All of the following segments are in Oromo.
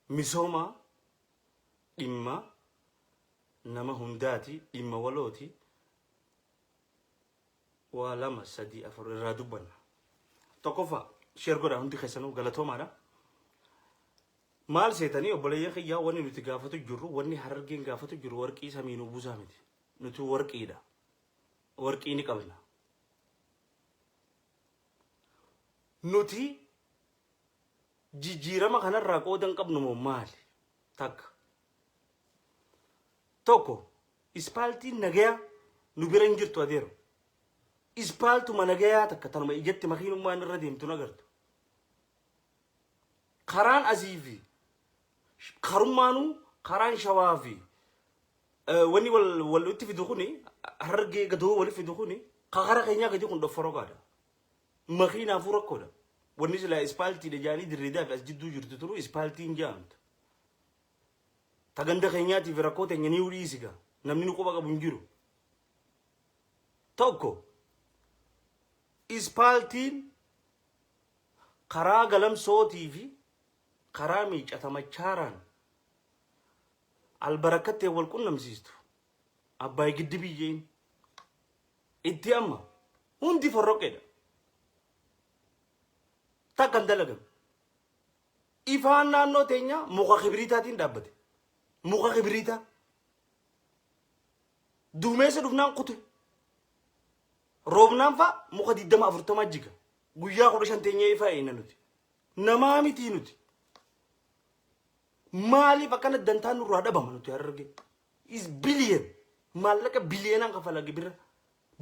Misoomaa dhimma nama hundaati, dhimma walooti. Waa lama, sadii, afur irraa dubbanna. Tokkoffaa, share godhaa hundi keessanuu, galatoomaadha. Maal seetanii obboleeyyan kiyyaa, wanni nuti gaafatu jirru, wanni Harargeen gaafatu jiru warqii samiinuu buusaa miti. Nuti warqiidha. Warqii ni qabna. Nuti jijjiirama kanarraa qooda hin qabnu moo maali? Takka. Tokko, ispaaltiin nagayaa nu bira hin jirtu adeero. Ispaaltuma nagayaa takka tanuma ijatti makiinummaan irra deemtu hin agartu. Karaan asii fi karummaanuu, karaan Shawaa fi wanni wal walitti fidu kuni, Harargee gadoo walitti fidu kuni, ka kara keenyaa gadi kun dhoffarogaadha. Makiinaafuu rakkoodha. Wanni silaa ispaaltiidha jaanii dirreedaa fi as jidduu jirtu turu ispaaltiin jaamtu. Ta ganda keenyaatii fi rakkoo teenya ni dhiisiga. Namni nu quba qabu hin jiru. Tokko, ispaaltiin karaa Galamsootii fi karaa Miicata Machaaraan Albarakkattee wal qunnamsiistu, Abbaay Giddibii jeen, itti amma hundi forroqqeedha. Takka hin dalagame. Ifaan naannoo teenyaa muka kibriitaatiin dhaabbate. Muka kibriitaa. Duumeessa dhufnaan kute. Roobnaan fa'a muka 20 40 jiga. Guyyaa 15 teenyee ifaa eeyna nuti. Namaa mitii nuti. Maaliif akkana dantaan nurraa dhabama nuti Harargee? Is billion. Maallaqa biliyoonaan kafala gibira.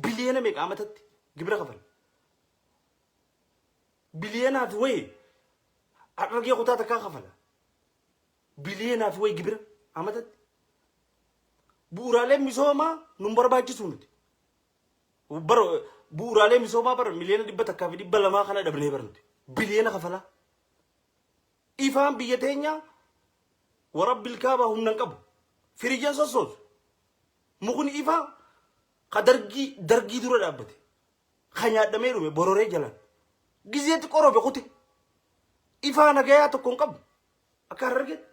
Biliyoona meeqa amatatti gibira kafala? Biliyoonaa fi wayii Harargee kutaa takkaa kafala. Biliyoonaa fi wayii gibira amatatti. Bu'uuraaleen misoomaa nun barbaachisu nuti. Bara bu'uuraalee misoomaa bara miliyoona 100 fi 200 kana dhabnee bara nuti. Biliyoona kafalaa. Ifaan biyya teenyaa warabbil kaabaa humna hin qabu. Firiijaan sossoosu. Mukni ifaa ka dargii dargii dura dhaabbate. Ka nyaadhamee dhume bororee jalaan. Gizee xiqqoo roobe kute. Ifaa nagayaa tokko hin qabu. Akka Harargeetti.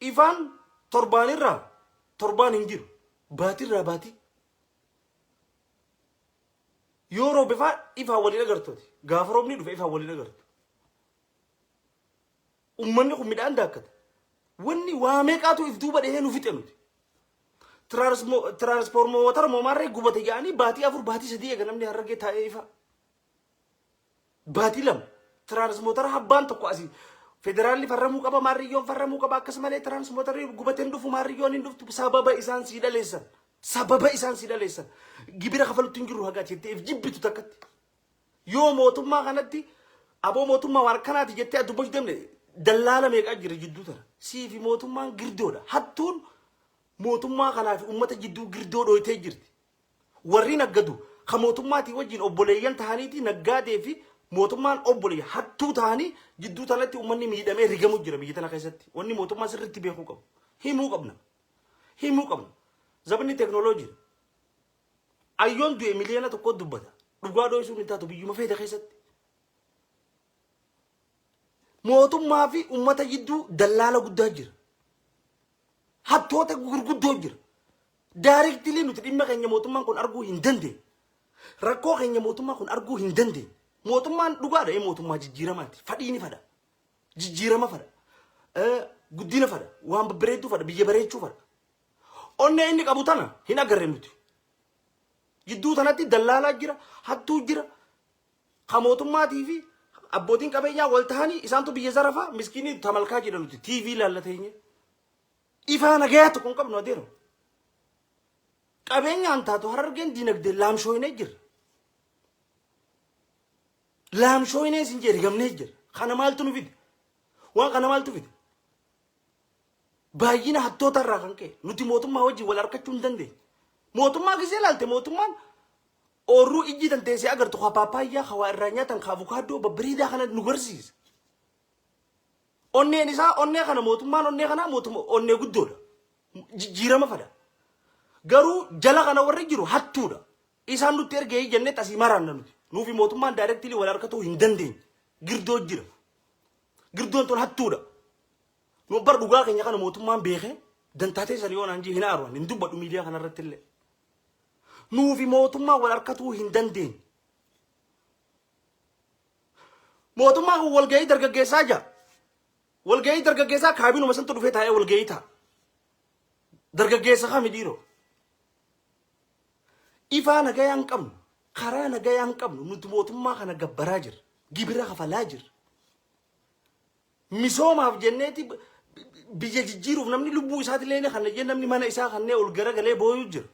Ifaan torbaanirraa torbaan hin jiru. Baatirraa baatii. Yoo roobe faa ifaan waliin agartooti. Gaafa roobni dhufe ifaan waliin agartu. Uummanni kun midhaan daakkata. Wanni waa meeqaatu if duuba dhahee nu fixe nuti. Tiraansfoormootara moomaarree gubate jedhanii baatii 4, baatii 3 eega namni Harargee taa'ee ifa. Baatii 2 tiraansmootara habbaan tokko asii federaalli farramuu qaba, maarriyyoon farramuu qaba, akkasumalee tiraansmootarri gubateen dhufu, maarriyyoon hin dhuftu. Sababa isaan sii dhaleessan, sababa isaan sii dhaleessan, gibira kafalutti hin jirru hagaa jettee if jibbitu takkatti. Yoo mootummaa kanatti aboo mootummaa waan akkanaati jettee dubbachuu deemne, dallaala meeqaa jira jidduu tana. Sii fi mootummaan girdoodha. Hattuun mootummaa kanaa fi uummata jidduu girdoo dhooytee jirti. Warri naggadu ka mootummaatii wajjin obboleeyyan tahaniiti, naggaadee fi mootummaan obboleeyyan hattuu tahanii jidduu tanatti uummanni miidhamee rigamu jira biyya tana keessatti. Wanni mootummaa sirriitti beekuu qabu. Himuu qabna. Himuu qabna. Zabanni teeknooloojiidha. Ayyoon du'e 1 million dubbata. Dhugaa dho'isuun hin taatu biyyuma feete keessatti. Mootummaa fi uummata jidduu dallaala guddaa jira. Hattoota gurguddoo jira. Directly nuti dhimma keenya mootummaan kun arguu hin dandeenye. Rakkoo keenya mootummaan kun arguu hin dandeenye. Mootummaan dhugaadha, mootummaa jijjiiramaati. Fadhii ni fadha. Jijjiirama fadha. Guddina fadha. Waan babbareedduu fadha. Biyya bareechuu fadha. Onnee inni qabu tana hin agarre nuti. Jidduu tanatti dallaalaa jira, hattuu jira. Ka mootummaatii fi abbootiin qabeenyaa wal ta'anii isaantu biyya zarafaa, miskiinii tamalkaa jedha nuti TV ilaallateenye. Ifaa nagayaa tokko hin qabnu adeero. Qabeenyaan taatu Harargeen dinagdee laamshooynee jirra. Laamshooynee sin jee rigamnee jira. Kana maaltu nu fide? Waan kana maaltu fide? Baay'ina hattoota irraa kan ka'e nuti mootummaa wajjin wal harkachuu hin dandeenye. Mootummaa gisee ilaalte, mootummaan oorruu ijji tanteessee agartu ka paappaayyaa, ka waa irraa nyaatan, ka avukaadoo babbareedaa kana nu garsiisa. Onneen isaa onnee kana, mootummaan onnee kanaa mootummaa onnee guddoodha. Jijjiirama fada. Garuu jala kana warri jiru hattuudha. Isaan nutti ergee jennee asii maraanna nuti. Nuufi mootummaan directly wal harkatuu hin dandeenye. Girdoo jira. Girdoon tun hattuudha. Nu bar dhugaa keenya kana mootummaan beekee dantaa teessan yoo naan jee hin aaru hin dubbadhu miidiyaa kanarratti illee. Nuufi mootummaa wal harkatuu hin dandeenye. Mootummaan kun walgahii dargaggeessaa jira. Walgahii dargaggeessaa kaabinuma santu dhufee taa'ee walgahii ta'a. Dargaggeessa kami dhiiroo? Ifaa nagayaa hin qabnu. Karaa nagayaa hin qabnu. Nuti mootummaa kana gabbaraa jirra. Gibira kafalaa jirra. Misoomaaf jenneeti biyya jijjiiruuf namni lubbuu isaatillee ni kanna jee namni mana isaa kannee ol garagalee booyuu jira.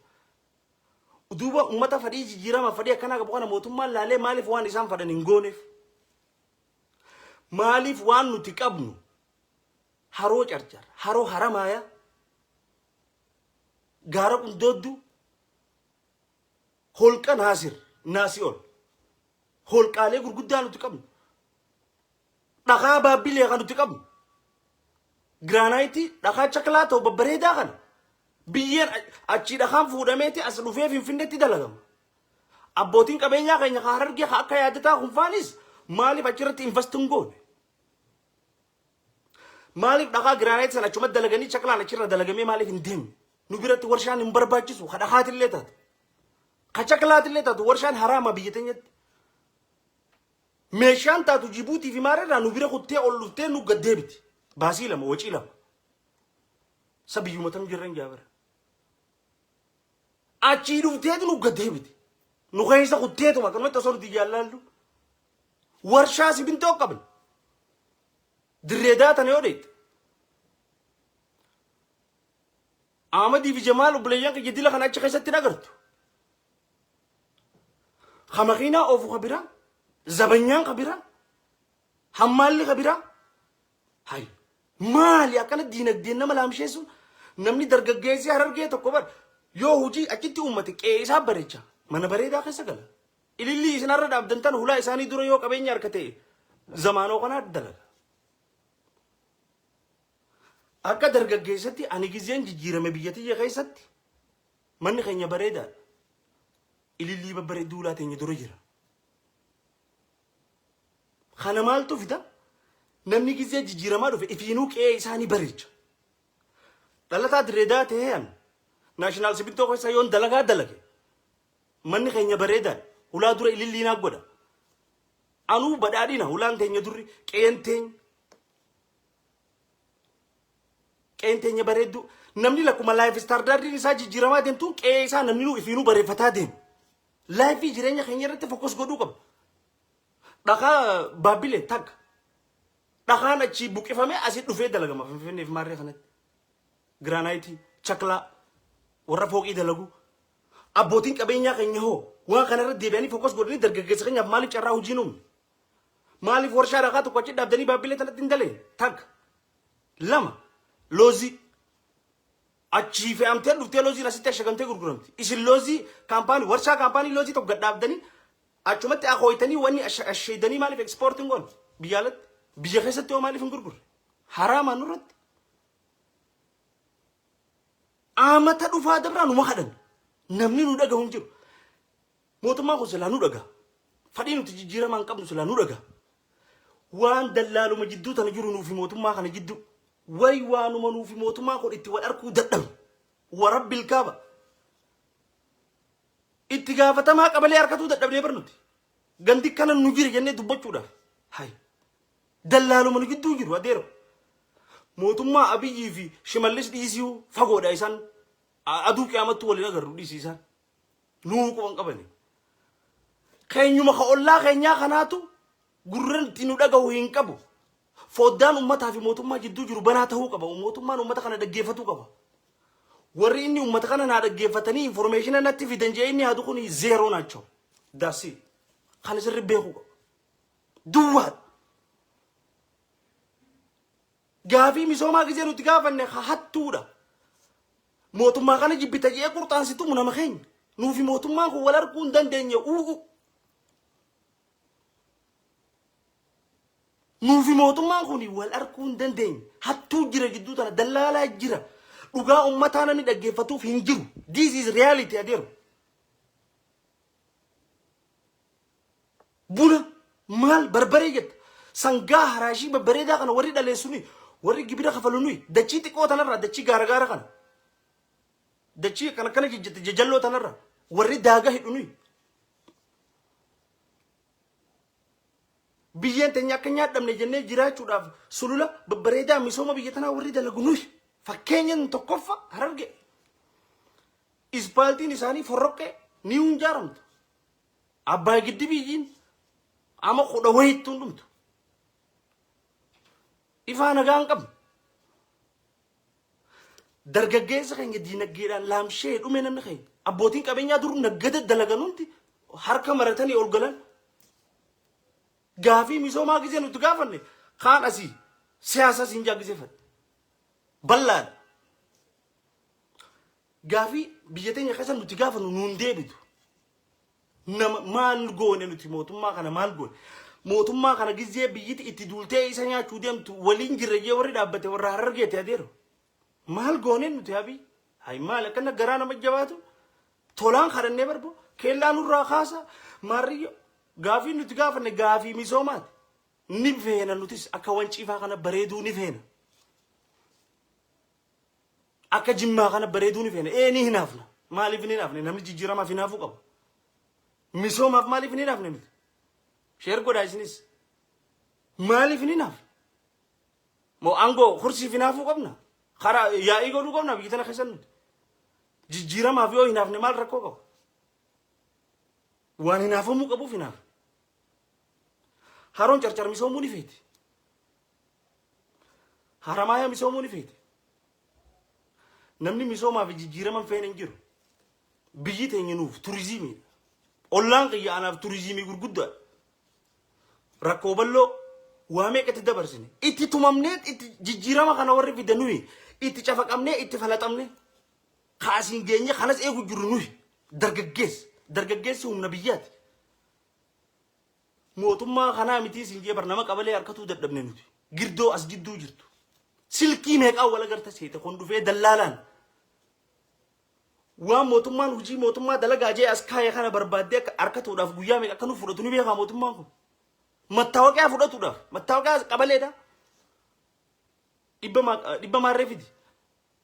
Duuba ummata fadhii jijjiirama fadhii akkanaa qabu kana mootummaan laalee maaliif waan isaan fadhan hin gooneef? Maaliif waan nuti qabnu haroo Carcar, haroo Haramaaya, gaara Qundoodduu, holqa Naasir, Naasi'ol, holqaalee gurguddaa nuti qabnu, dhakaa Baabbilee kan nuti qabnu, giraanaayitii dhakaa chaklaa ta'u babbareedaa kana biyyeen achii dhakaan fuudhameeti as dhufee Finfinneetti dalagama. Abbootiin qabeenyaa keenya ka Harargee ka akka yaadataa kunfaanis maaliif achirratti invest hin goone? Maaliif dhakaa giraanaayit sana achumatti dalaganii chaklaan achirra dalagamee maaliif hin deemne? Nu biratti warshaan hin barbaachisu ka dhakaatillee taatu. Ka chaklaatillee taatu warshaan haraama biyya teenyatti. Meeshaan taatu Jibuutii fi maarraa nu bira kuttee ol dhuftee nu gad deebiti. Baasii lama wacii lama. Sa biyyuma tam jirran jaabara. Achii dhufteetu nu gad deebiti. Nu keessa kutteetuma akkanumatti osoo nuti jaallallu. Warshaa simintoo qabna. Dirree daatan yoo dheette. Ahmadii fi Jamaal obboleeyyan kiyya dila kana achi keessatti hin agartu. Ka makiinaa oofu ka biraa, zabanyaan ka biraa, hammaalli ka biraa. Hay maali akkana diinagdeen nama laamsheessuun namni dargaggeessi Harargee tokko bar yoo hojii achitti uummate qe'ee isaa bareecha mana bareedaa keessa gala. Ilillii isin har'a dhaabdan tan hulaa isaanii dura yoo qabeenya harka ta'e zamaanoo kanaa dalaga. Akka dargaggeessatti ani gizeen jijjiirame biyya tiyya keessatti manni keenya bareedaadha. Ilillii babbareedduu hulaa teenya dura jira. Kana maaltu fida? Namni gizee jijjiiramaa dhufe ifiinuu qe'ee isaa ni bareecha. Dhalataa Dirree ta'ee an naashinaal simintoo keessa yoon dalagaa dalage manni keenya bareedaadha. Hulaa dura ilillii naa godha. Anuu badhaadhina hulaan teenya durri qe'een teenya. Qe'een teenya bareedduu. Namni lakkuma life standardiin isaa jijjiiramaa deemtuun qe'ee isaa namni nuu ifiinuu bareeffataa deema. Lifeii jireenya keenya irratti focus godhuu qaba. Dhakaa Baabbilee takka. Dhakaan achii buqqifamee asii dhufee dalagama Finfinnee fi Maarree kanatti. Giraanaayitii, chaklaa, warra fooqii dalagu. Abbootiin qabeenyaa keenya hoo waan kanarra deebi'anii focus godhanii dargaggeessa keenyaaf maaliif carraa hojii hin uumne? Maaliif warshaa dhakaa tokko achi dhaabdanii Baabbilee tanatti hin daleen? Takka. Lama. Loozii. Achii fe'amtee dhuftee looziin asitti ashagamtee gurguramti. Isin loozii kaampaanii warshaa kaampaanii loozii tokko gad dhaabdanii achumatti akooytanii wanni asheedanii maaliif ekspoortii hin goone biyya alatti biyya keessatti hoo maaliif hin gurgurre? Haraamaa nurratti. Aamata dhufaa dabraa numa kadhan. Namni nu dhagahu hin jiru. Mootummaan kun silaa nu dhagaha. Fadhii nuti jijjiiramaa hin qabnu silaa nu dhagaha. Waan dallaaluma jidduu tana jiru nuufi mootummaa kana jidduu. Way waanuma nuufi mootummaa kun itti wal arkuu dadhabe. Warabbil kaaba. Itti gaafatamaa qabalee harkatuu dadhabnee bar nuti. Gandi kana nu jira jennee dubbachuudhaaf. Hay. Dallaaluma nu jidduu jiru adeero. Mootummaa Abiyyii fi Shimallis dhiisuu fagoodha isaan. Aduu qiyaamattuu waliin agarru dhiisii isaan. Nuu quban qabani. Keenyuma ka ollaa keenyaa kanaatu gurra itti nu dhagahu hin qabu. Foddaan uummataa fi mootummaa jidduu jiru banaa ta'uu qaba. Mootummaan uummata kana dhaggeeffatuu qaba. Warri inni uummata kana naa dhaggeeffatanii information natti fidan jee inni yaadu kun zeeroo naachoo. Daasii. Kana sirri beekuu qaba. Duwwaadha. Gaafii misoomaa gisee nuti gaafanne ha hattuudha. Mootummaa kana jibbita jee qurxaan si tumu nama keenya. Nuufi mootummaan kun wal arguu hin dandeenye u'u. Nuufi mootummaan kun wal arguu hin dandeenye. Hattuu jira jidduu tana dallaalaa jira. Dhugaa uummataa namni dhaggeeffatuuf hin jiru. This is reality adeero. Buna maal barbaree jetta. Sangaa haraashii babbareedaa kana warri dhaleessu nuyi. Warri gibira kafalu nuyi. Dachii xiqqoo tanarraa dachii gaara gaara kana. Dachii akkana akkana jijjitte jajalloo tanarra warri daaga hidhu nuyi. Biyyeen teenya akka nyaadhamne jennee jiraachuudhaaf sulula babbareedaa misooma biyya tanaa warri dalagu nuyi. Fakkeenyan tokkoffa Hararge. Ispaaltiin isaanii forroqqee ni hunjaaramtu. Abbaay giddibiyyiin ama kudha wayittuu hin dhumtu. Ifaa nagaa hin qabnu. Dargaggeessa keenya diinaggeedhaan laamshee dhume namni keenya. Abbootiin qabeenyaa dur naggada dalagan hundi harka maratanii ol galan. Gaafii misoomaa gisee nuti gaafanne kaan asii siyaasa siin jaa gisee fadhe. Bal'aadha. Gaafii biyya teenya keessa nuti gaafannu nuun deebitu. Nama maal goone nuti mootummaa kana maal goone? Mootummaa kana gizee biyyiti itti duultee isa nyaachuu deemtu waliin jirra jee warri dhaabbate warra harargeeti adeero. Maal goone nuti abiy? Hay maal akkana garaa nama jabaatu? Tolaan kadhannee barbo keellaa nurraa kaasa maarriyyo gaafii nuti gaafanne gaafii misoomaati. Ni feena nutis akka wanciifaa kana bareeduu ni feena. Akka jimmaa kana bareeduu ni feena. Ee ni hinaafna. Maaliif hin hinaafne? Namni jijjiiramaaf hinaafuu qaba. Misoomaaf maaliif hin hinaafne nuti? Sheer godhaa isinis. Maaliif hin hinaafne? Moo aangoo kursiif hinaafuu qabna? Karaa yaa'ii godhuu qabna biyya tana keessa nuti. Jijjiiramaaf yoo hinaafne maal rakkoo qaba? Waan hinaafamuu qabuuf hinaafne. Haroon carcar misoomuu ni feeti. Haramaayaa misoomuu ni feeti. Namni misoomaa fi jijjiirama hin feene hin jiru. Biyyi teenya nuuf turizimiidha. Ollaan kiyya anaaf turizimii gurguddaadha. Rakkoo bal'oo waa meeqatti dabarsine. Itti tumamnee itti jijjiirama kana warri fide nuyi itti cafaqamnee itti falaxamne kaasiin geenye kanas eegu jirru nuyi dargaggeessa. Dargaggeessi humna biyyaati. Mootummaa kanaa mitii siin jee bar nama qabalee harkatuu dadhabne nuti. Girdoo as jidduu jirtu. Silkii meeqaan wal agarta seete kun dhufee dallaalaan. Waan mootummaan hojii mootummaa dalagaa jee as kaaye kana barbaaddee akka harkatuudhaaf guyyaa meeqa akka nu fudhatu ni beekaa mootummaan kun. Mattaawoqiyaa fudhatuudhaaf mattaawoqiyaa qabaleedha. Dhibba maarree fidi.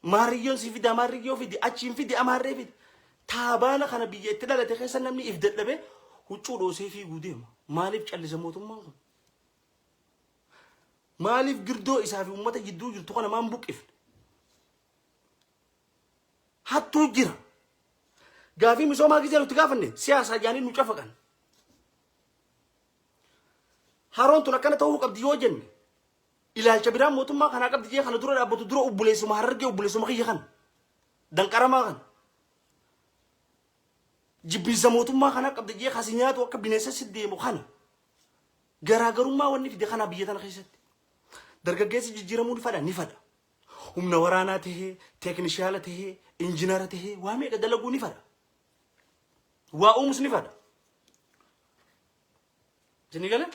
Maarriyyoon si fida maarriyyoo fidi achiin fidi amaarree fidi. Taabaana kana biyya itti dhalate keessa namni if dadhabee huccuu dhoosee fiiguu deema. Maaliif callisa mootummaan kun? Maaliif girdoo isaa fi uummata jidduu jirtu kana maan buqqifne? Hattuu jira. Gaafii misoomaa gisee nuti gaafanne siyaasaa jaanii nu cafaqan. Haroon tun akkana ta'uu qabdi yoo jenne Ilaalcha biraa mootummaa kanaa qabdi jee kana dura dhaabbatu dura obboleessuma harargee obboleessuma kiyya kana. Danqaramaa kana. Jibbiinsa mootummaa kanaa qabdi jee kasi nyaatu akka bineensa si deemu kana. Garaagarummaa wanni fide kanaa biyya tana keessatti. Dargaggeessi jijjiiramuu ni fadha ni fadha. Humna waraanaa tahee, teeknishaala tahee, injinara tahee waa meeqa dalaguu ni fadha. Waa uumus ni fadha. Isinii galee?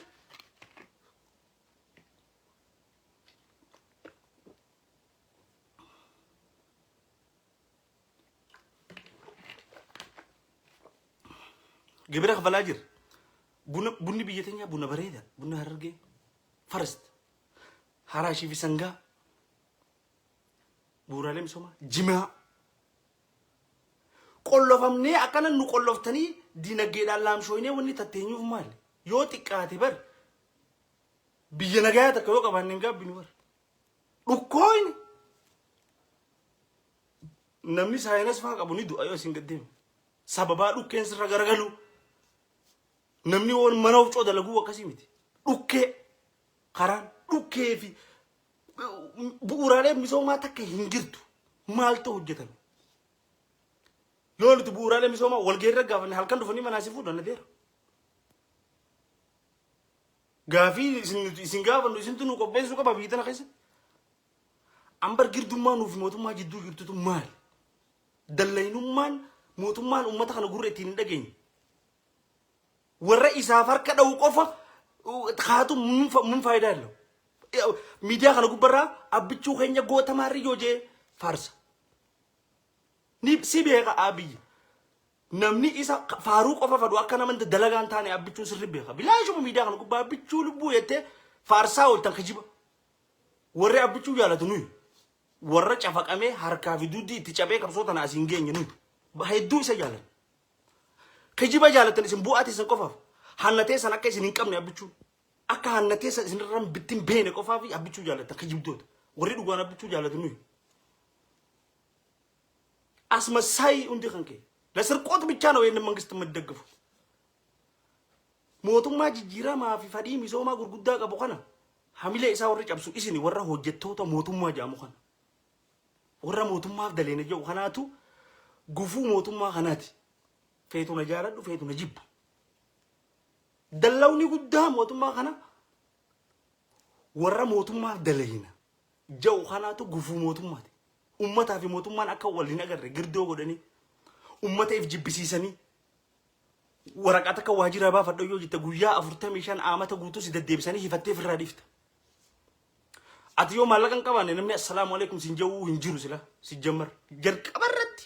Gibira kafalaa jira. Buna, bunni biyya teenyaa buna bareeda. Bunni harargee. Farst. Haraashii fi sangaa. Bu'uuraalee misoomaa. Jimaa. Qollofamnee akkana nu qolloftanii dinagdeedhaan laamshooynee wanni tatteenyuuf maali? Yoo xiqqaate bar biyya nagayaa takka yoo qabaanne hin gaabbinu bar. Dhukkooyne namni saayinas faa qabu ni du'a yoo isin gaddeemu. Sababaa dhukkeen sirra garagalu namni waan mana ofcoo dalaguu akkasii miti. Dhukkee karaan dhukkee fi bu'uuraalee misoomaa takka hin jirtu. Maaltu hojjetame? Yoo nuti bu'uuraalee misoomaa walgahii irra gaafanne halkan dhufanii manaa si fuudhan adeera. Gaafii isin nuti isin gaafannu isintu nu qopheessuu qaba biyya tana keessatti. Ambar girdummaa nuuf mootummaa jidduu jirtutu maali? Dallaynummaan mootummaan uummata kana gurra ittiin hin dhageenye. Warra isaaf harka dha'u qofa kaatu mun faayidaa illee. Miidiyaa kana gubbarraa abbichuu keenya goota maarriyyoo jee faarsa. Ni si beeka abiyyi. Namni isa faaruu qofa fadhu akka nama dalagaa hin taane abbichuun sirri beeka. Bilaashuma miidiyaa kana gubbaa abbichuu lubbuu jettee Faarsaa ooltan kijiba. Warri Abbichuu jaalatu nuyi. Warra cafaqamee harkaa fi dugdi itti cabee qabsoo tana asiin geenye nuyi. Hedduu isa jaalan. Kijiba jaalatan isin bu'aa teessan qofaaf. Hanna teessan akka isin hin qabne Abbichuu. Akka hanna teessan isin irra bittin beene qofaaf Abbichuu jaalatan kijibdoota. Warri dhugaan Abbichuu jaalatu nuyi. አስመሳይ hundi kan kee ለስርቆት ብቻ ነው ይህንን መንግስት የምትደግፉት። Mootummaa jijjiiramaa fi fadhii misoomaa gurguddaa qabu kana hamilee isaa warri cabsu isin warra hojjettoota mootummaa jedhamu kana. Warra mootummaaf daleena jedhu kanaatu gufuu mootummaa kanaati. Feetu na jaaladhu, feetu na jibbu. Dallawni guddaa mootummaa kana warra mootummaaf daleena jedhu kanaatu gufuu mootummaati. Uummataa fi mootummaan akka wal hin agarre girdoo godhanii uummata if jibbisiisanii waraqaa takka waajjira baafadhu yoo jette guyyaa 45 aamata guutuu si deddeebisanii hifattee ofirraa dhiifta. Ati yoo maallaqa hin qabaanne namni assalaamu alaikum sin jawuu hin jiru sila si jammar jalqaba irratti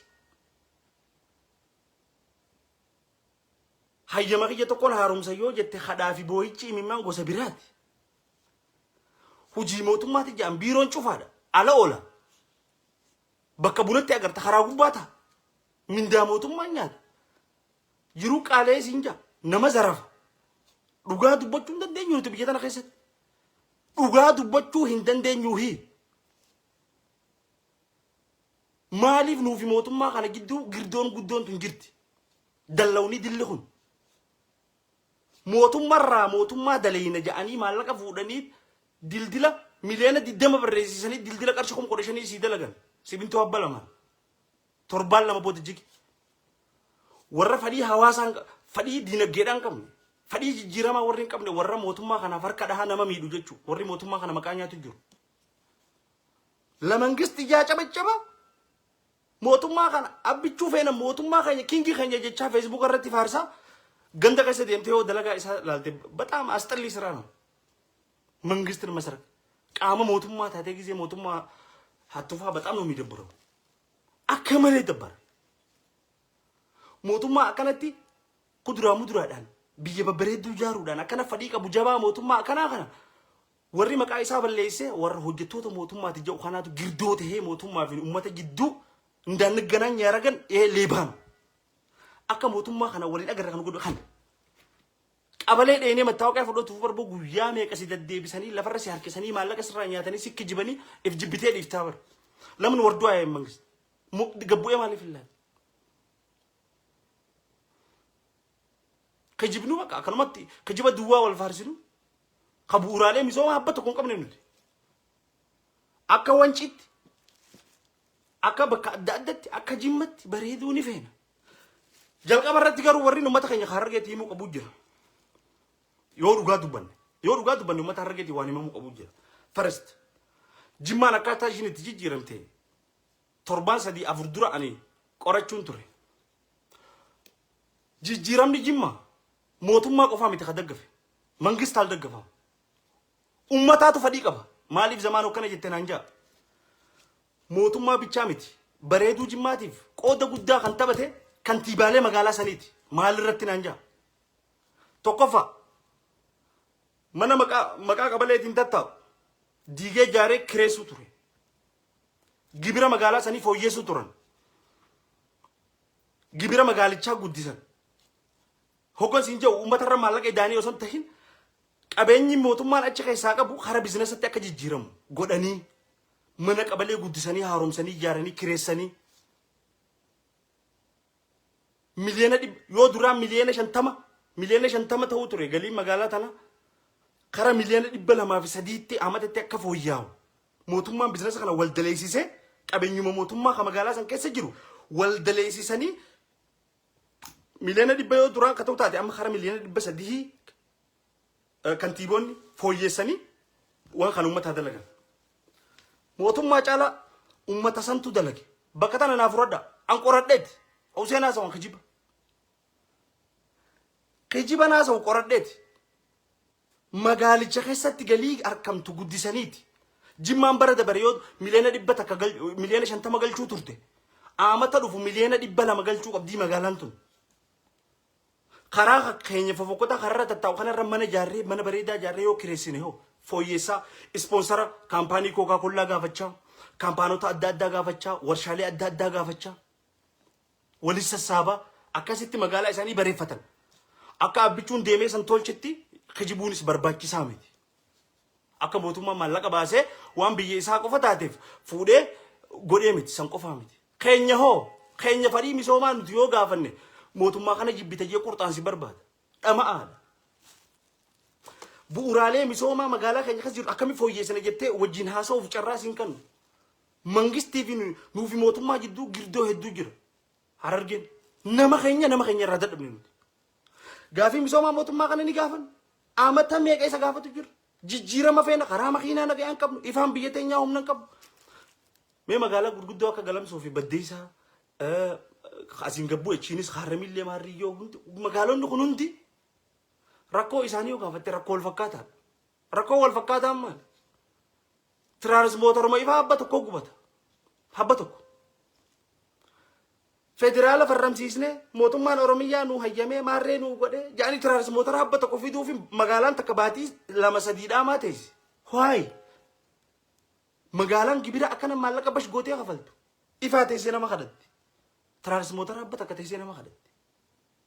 hayyama kiyya tokkoon haaromsa yoo jette hadhaa fi boo'ichi imimmaan gosa biraati. Hojii mootummaati jedhan biiroon cufaadha. Ala oola. Bakka bunatti agarta karaa gubbaa ta'a. Mindaa mootummaan nyaata. Jiruu qaalee siin jaa nama zarafa. Dhugaa dubbachuu hin dandeenyu nuti biyya tana keessatti. Dhugaa dubbachuu hin dandeenyu hii. Maaliif nuufi mootummaa kana gidduu girdoon guddoon tun jirti? Dallawni dilli kun. Mootummarraa mootummaa daleeyna ja'anii maallaqa fuudhanii dildila 20 miliyoona barreessisanii dildila qarshii 15,000 sii dalagan. Simintoo abba lamaan. Torbaan lama booda jigi. Warra fadhii hawaasaan fadhii diinagdeedhaan qabne fadhii jijjiiramaa warri hin qabne warra mootummaa kanaaf harka dhahaa nama miidhu jechuudha. Warri mootummaa kana maqaa nyaatu jiru. ለመንግስት እያጨበጨበ mootummaa kana Abbichuu feena mootummaa keenya king keenya jechaa Facebook irratti faarsaa ganda keessa deemtee yoo dalagaa isaa ilaalte በጣም አስጠሊ ስራ ነው። መንግስትን መስረቅ qaama mootummaa taatee ጊዜ mootummaa hattufaa በጣም ነው የሚደብረው። Akka malee dabbara. Mootummaa akkanatti kuduraa muduraadhaan biyya babbareedduu ijaaruudhaan akkana fadhii qabu jabaa mootummaa akkanaa kana warri maqaa isaa balleessee warra hojjettoota mootummaati jedhu kanaatu girdoo tahee mootummaa fi uummata gidduu እንዳንገናኝ ያደረገን ይሄ ሌባ ነው። Akka mootummaa kana waliin agarra kan godhu kana. Qabalee dheenee mattaawaqaa fudhatuuf barboo guyyaa meeqa si deddeebisanii lafarra si harkisanii maallaqa sirraa nyaatanii si kijibanii if jibbitee dhiiftaa bara. Lamni warduu ayee mangist. Gabbu'ee maaliif hin laal? Kijibnu bakka akkanumatti kijiba duwwaa wal faarsinu ka bu'uuraalee misoomaa habba tokko hin qabne nuti. Akka Wanciitti, akka bakka adda addatti, akka Jimmatti bareeduu ni feena. Jalqaba irratti garuu warri uummata keenya Harargeetti himuu qabu jira. Yoo dhugaa dubbanne, yoo dhugaa dubbanne uummata Harargeetti waan himamuu qabu jira. First, Jimmaan akkaataa ishiin itti jijjiiramte torbaan sadii afur dura ani qorachuun ture. Jijjiiramni Jimmaa mootummaa qofaa miti ka daggafe. መንግስት አልደገፈም. Ummataatu fadhii qaba. Maaliif zamaan akkana jette naan jaa. Mootummaa bichaa miti. Bareeduu Jimmaatiif qooda guddaa kan taphate kantiibaalee magaalaa saniiti. Maalirratti naan jaa. Tokkoffaa, mana maqaa qabaleetiin tattaa'u diigee ijaaree kireessuu ture. Gibira magaalaa sanii fooyyessuu turan. Gibira magaalichaa guddisan. Hoggansi hin jiru uummatarra maallaqa idaanii osoo hin tahin qabeenyi mootummaan achi keessaa qabu kara businessatti akka jijjiiramu godhanii mana qabalee guddisanii haaromsanii ijaaranii kireessanii 100 miliyoona yoo duraa 50 miliyoona ta'uu ture galiin magaalaa tana kara 203 miliyoonitti amatatti akka fooyya'u mootummaan businessa kana wal daleessisee qabeenyuma mootummaa kan magaalaa san keessa jiru wal daleessisanii 100 miliyoona yoo duraan ka ta'u taate amma kara 300 miliyoona kantiiboonni fooyyeessanii waan kan uummataa dalagan. Mootummaa caalaa uummata santu dalage. Bakka tana naa fudhadha. An qoradheeti. Huseen haasawan kijiba. Kijiba naasawu qoradheeti. Magaalicha keessatti galii argamtu guddisaniiti. Jimmaan bara dabare yoo 100 miliyoona 50 miliyoona galchuu turte. Aamata dhufu 200 miliyoona galchuu qabdii magaalaan tun. Karaa keenya fofokkota kararra tattaa'u kanarra mana ijaarree mana bareedaa ijaarree yoo kireessine hoo Fooyyeessaa ispoonsara kaampaanii Kookaa Kollaa gaafachaa, kaampaanota adda addaa gaafachaa, warshaalee adda addaa gaafachaa, walitti sassaabaa akkasitti magaalaa isaanii bareeffatan. Akka abbichuun deemee san tolchetti kijibuunis barbaachisaa miti. Akka mootummaan maallaqa baasee waan biyya isaa qofa taateef fuudhee godhee miti san qofaa miti. Keenya hoo keenya fadhii misoomaa nuti yoo gaafanne mootummaa kana jibbita jee qurxaan si barbaada. Dhama'aadha. Bu'uuraalee misoomaa magaalaa keenya keessa jiru akkamitti fooyyeessina jettee wajjin haasa'uuf carraa siin kennu. Mangistii fi nuufi mootummaa jidduu girdoo hedduu jira. Harargeen nama keenya nama keenya irraa dadhabne nuti. Gaafii misoomaa mootummaa kana ni gaafan. Amata meeqa isa gaafatu jira. Jijjiirama feena karaa makiinaa nagayaan qabnu ifaan biyya teenyaa humna hin qabnu. Mee magaalaa gurguddoo akka Galamsoo fi Baddeessaa asiin gabbuu achiinis Haarramillee Maarriyyoo hundi magaalonni kun hundi rakkoo isaanii yoo gaafatte rakkoo wal fakkaataadha. Rakkoo wal fakkaataan maali? Tiraansmootaruma ifaa habba tokko gubata. Habba tokko. Federaala farramsiisnee mootummaan Oromiyyaa nuu hayyamee maarree nuu godhee jedhanii tiraansmootara habba tokko fiduuf magaalaan takka baatii lama sadii dhaamaa teessi. Why? Magaalaan gibira akkana maallaqa bash gootee kafaltu. Ifaa teessee nama kadhatti. Tiraansmootara habba takka teessee nama kadhatti.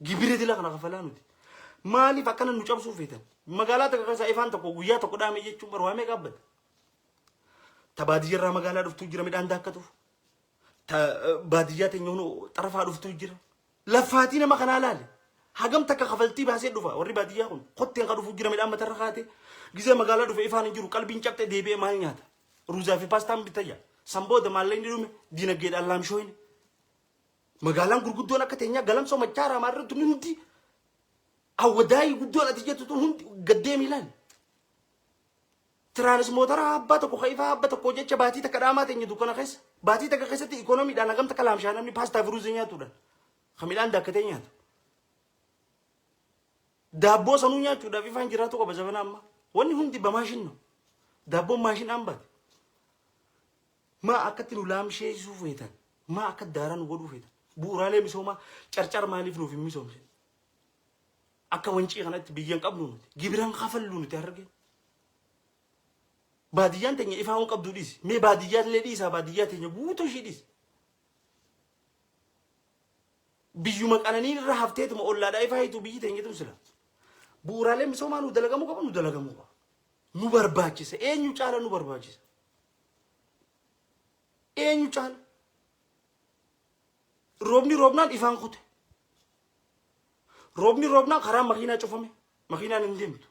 Gibira dila kana kafalaa nuti. Maaliif akkana nu cabsuu feetan? Magaalaa takka keessaa ifaan tokko guyyaa tokko dhaame jechuun bar waa meeqa abbata? Ta baadiyyarraa magaalaa dhuftuu jira midhaan daakkatuuf. Ta baadiyyaa teenya hunu xarafaa dhuftuu jira. Laffaatii nama kanaa laale. Hagam takka kafaltii baasee dhufa warri baadiyyaa kun kotteen ka dhufuu jira midhaan matarra kaatee. Gizee magaalaa dhufe ifaan hin jiru qalbiin cabxe deebi'ee maal nyaata? Ruuzaa fi paastaan bitayya. San booda maallaqni dhume dinagdeedhaan laamshooyne. Magaalaan gurguddoon akka teenyaa galamsoo machaaraa maarra tun hundi awwadaayii guddoon ati jettu tun hundi gaddeemi ilaali. Tiraanismootara abbaa tokko ka ifaa abba tokko jecha baatii takka dhaamaa teenya dukkana keessa. Baatii takka keessatti ikoonomiidhaan hagam takka laamshaa namni paastaa fi ruuzii nyaatuudhaan. Ka midhaan daakkatee nyaatu. Daabboo sanuu nyaachuudhaaf ifaan jiraatu qaba zabana ammaa. Wanni hundi bamaashin no. Daabboon maashinaan baate. Maa akkatti nu laamsheessuu feetan? Maa akka daaraa nu godhuu feetan? Bu'uuraalee misoomaa carcar maaliif nuuf hin misoomsine? Akka wancii kanatti biyya hin qabnu nuti. Gibiran kafallu nuti harargeen. Baadiyyaan teenya ifaa hin qabdu dhiisi. Mee baadiyyaa illee dhiisaa baadiyyaa teenya guutuu ishii dhiisi. Biyyuma qananiin irra hafteetuma ollaadhaa ifaa hiitu biyyi teenya tun sila. Bu'uuraaleen misoomaa nu dalagamuu qaba nu dalagamuu qaba. Nu barbaachisa. Eenyu caala nu barbaachisa. Eenyu caala? Roobni roobnaan ifaan kute. Roobni roobnaan karaan makiinaa cufame. Makiinaan hin deemtu.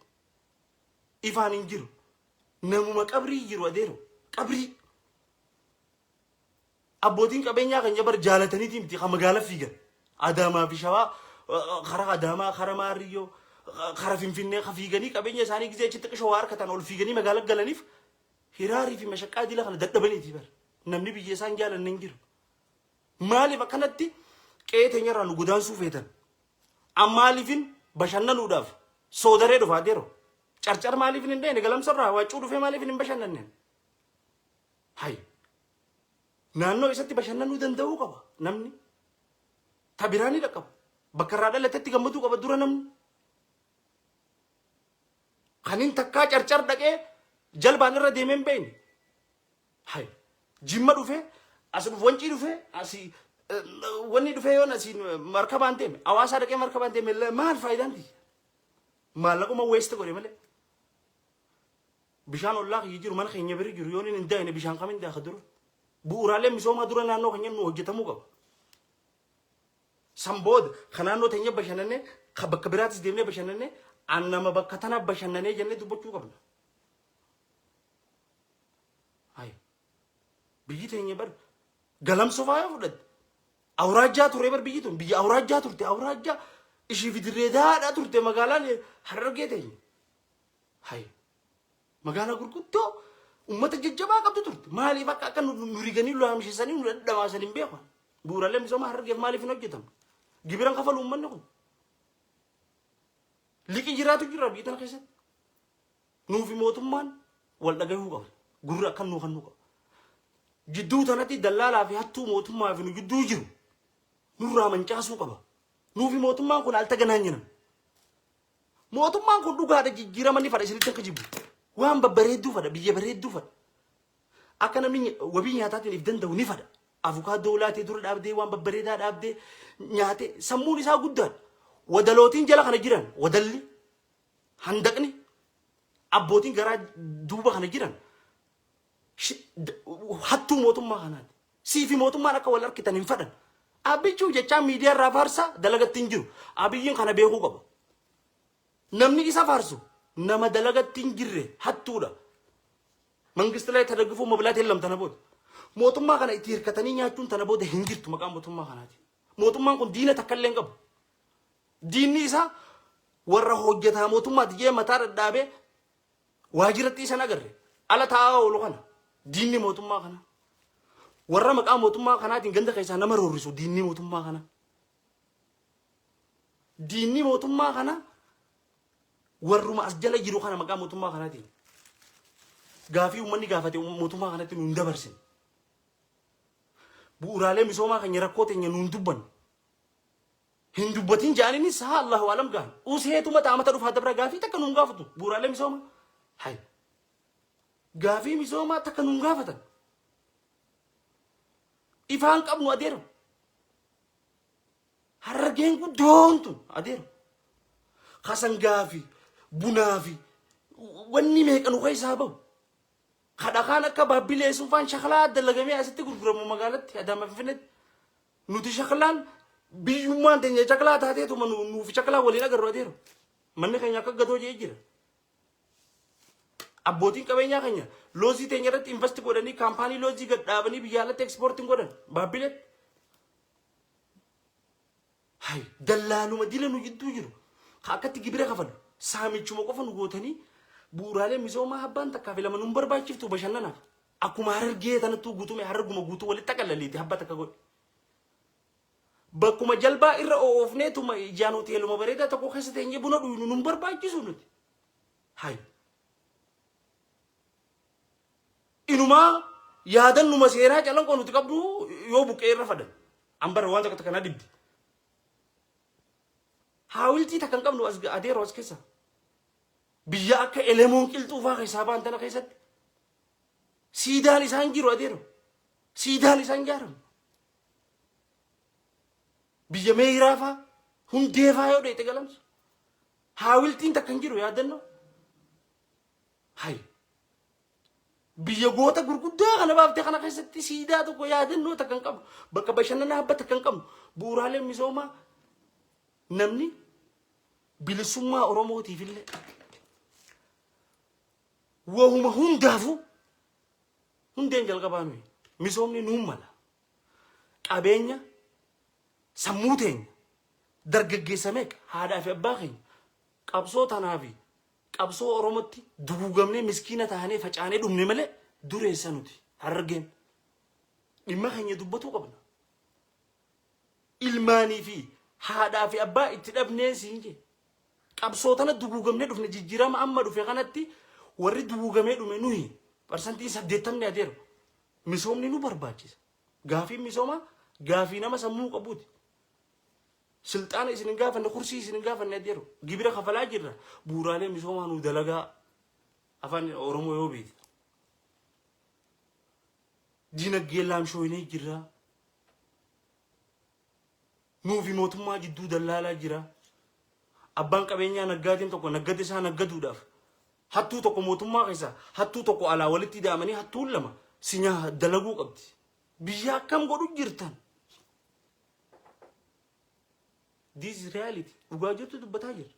Ifaan hin jiru. Namuma qabrii jiru adeero. Qabrii. Abbootiin qabeenyaa keenya bar jaalataniitii miti kan magaala fiigan. Adaamaa fi Shawaa karaa Adaamaa, karaa Maariyyoo, karaa Finfinnee kan fiiganii qabeenya isaanii gizee achitti qishoo waa harkatan ol fiiganii magaala galaniif hiraarii fi mashaqqaa dila kana dadhabaniiti bar. Namni biyya isaan jaalanne hin jiru. Maaliif akkanatti qe'ee teenyarraa nu godaansuu feetan? Ammaaliifin bashannanuudhaaf soodaree dhufa adeero. Carcar maaliifin hin deene galamsarraa waccuu dhufee maaliifin hin bashannanne? Hay. Naannoo isatti bashannanuu danda'uu qaba namni. Ta biraa ni dhaqqaba. Bakka irraa dhalatetti gammaduu qaba dura namni. Kanin takkaa carcar dhaqee jalbaan irra deemee hin beekne. Hay. Jimma dhufee as dhufu wancii dhufee asii wanni dhufee yoon asiin markabaan deeme hawaasaa dhaqee markabaan deeme maal faayidaan tiyya? Maallaquma weeste godhe malee. Bishaan ollaa kiyya jiru mana keenya bira jiru yoon hin daayine bishaan kamin daaka dura. Bu'uuraaleen misoomaa dura naannoo keenya nu hojjetamuu qaba. San booda ka naannoo teenya bashannanee ka bakka biraatis deemnee bashannanee an nama bakka tana bashannanee jennee dubbachuu qabna. Hayi. Biyyi teenya bar galamsoo faa yoo fudhatte awuraajjaa ture bar biyyi tun biyya awuraajjaa turte awuraajjaa ishii fi dirree daadhaa turte magaalaan harargee teenya. Hayi. Magaalaa gurguddoo uummata jajjabaa qabdu turte. Maaliif akka akka nu riganii nu laamsheessanii nu dhadhamaasan hin beeku. Bu'uuraalee misoomaa harargeef maaliif hin hojjetamu? Gibiran kafalu uummanni kun. Liqii jiraatu jira biyya tana keessatti. Nuufi mootummaan wal dhagahuu qaba. Gurra akkan nuu kennuu qaba. Jidduu tanatti dallaalaa fi hattuu mootummaa fi nu jidduu jiru nurraa mancaasuu qaba. Nuufi mootummaan kun al taganaan jiran. Mootummaan kun dhugaadha jijjiirama ni fadha isinitti hin kijibu. Waan babbareedduu fadha, biyya bareedduu fadha. Akka namni wabii nyaataatiin if danda'u ni fadha. Avukaadoo laatee dura dhaabdee waan babbareedaa dhaabdee nyaatee sammuun isaa guddaadha. Wadalootiin jala kana jiran wadalli handaqni abbootiin garaa duuba kana jiran hattuu mootummaa kanaati. Sii fi mootummaan akka wal arkitan hin fadhan. Abbichuu jechaa miidiyaa irraa faarsaa dalagatti hin jiru. Abiyyiin kana beekuu qaba. Namni isa faarsu nama dalagatti hin jirre hattuudha. Mangisti ላይ ተደግፎ መብላት የለም tana booda. Mootummaa kana itti hirkatanii nyaachuun tana booda hin jirtu maqaa mootummaa kanaati. Mootummaan kun diina takka illee hin qabu. Diinni isaa warra hojjetaa mootummaati jee mataa dhadhaabee waajiratti isan agarre ala taa'aa oolu kana diinni mootummaa kana. Warra maqaa mootummaa kanaatiin ganda keessaa nama roorrisu diinni mootummaa kana. Diinni mootummaa kana warruma as jala jiru kana maqaa mootummaa kanaatiin. Gaafii uummanni gaafate mootummaa kanatti nuun dabarsine. Bu'uuraalee misoomaa keenya rakkoo teenya nuun dubbanne. Hin dubbatin ja'aninis haa Allahu alam gaan. Useetuma taamata dhufaa dabra gaafii takka nuun gaafatu bu'uuraalee misoomaa. Hay. Gaafii misoomaa takka nuun gaafatan. Ifaan qabnu adeera. Harargeen guddoon tun adeera. Kasangaa fi bunaa fi wanni meeqa nu keessaa bahu. Kadhakaan akka baabbilee suufaan shakalaa dalagamee asitti gurguramu magaalatti Adaamaa Finfinneetti. Nuti shakalaan biyyummaan teenya shakalaa taateetuma nuuf shakalaa waliin agarru adeera. Manni keenya akka gadoo jee jira. Abbootiin qabeenyaa keenya loozii teenya irratti invest godhanii kaampaanii loozii gad dhaabanii biyya alatti ekspoortiin godhan baabbileetti. Hay dallaaluma dila nu jidduu jiru ka akkatti gibira kafalu saamichuma qofa nu gootanii bu'uuraalee misoomaa abbaan takkaa fi lama nun barbaachiftu bashannanaaf. Akkuma harargee tanattuu guutume hararguma guutuu walitti xaqallaliiti habba takka godhe. Bakkuma jalbaa irra oofneetuma ijaan hoteeluma bareedaa tokko keessa teenyee buna dhuynu nun barbaachisu nuti. Hay. Inumaa yaadannuma seenaa calanqoo nuti qabdu yoo buqqee irra fadan. An bara waan takka takka na dhibdi. Haawiltii takka hin qabnu as adeeroo as keessa. Biyya akka elemoon qilxuu faa keessaa ba'an tana keessatti. Siidaan isaan jiru adeeroo. Siidaan isaan ijaaramu. Biyya meeyiraa faa hundee faa yoo dheete galamsu. Haawiltiin takka hin jiru yaadannoo. Hay. Biyya goota gurguddaa kana baaftee kana keessatti siidaa tokko yaadannoo takka hin qabnu. Bakka bashannanaa habba takka hin qabnu. Bu'uuraaleen misoomaa namni bilisummaa Oromootiif illee wahuma hundaafuu hundeen jalqabaa nuyi misoomni nuun mala. Qabeenya sammuu teenya dargaggeessa meeqa haadhaa fi abbaa keenya qabsoo tanaa fi qabsoo Oromootti duguugamnee miskiina taanee facaanee dhumne malee dureessa nuti harargeen dhimma keenya dubbatuu qabna. Ilmaanii fi haadhaa fi abbaa itti dhabnee siin jee. Qabsoo tana duguugamnee dhufne jijjiirama amma dhufe kanatti warri duguugamee dhume nuyi 80% adeera. Misoomni nu barbaachisa. Gaafiin misoomaa gaafii nama sammuu qabuuti. Silxaana isin hin gaafanne, kursii isin hin gaafanne adeeru. Gibira kafalaa jirra. Bu'uuraalee misoomaa nu dalagaa afaan Oromoo yoo beekte. Dinagdee laamshooynee jirra. Nuufi mootummaa jidduu dallaalaa jira. Abbaan qabeenyaa naggaatiin tokko naggada isaa naggaduudhaaf hattuu tokko mootummaa keessa hattuu tokko alaa walitti ida'amanii hattuun lama si nyaa dalaguu qabdi. Biyya akkam godhu jirtan? This is reality. Dhugaa jirtu dubbataa jirra.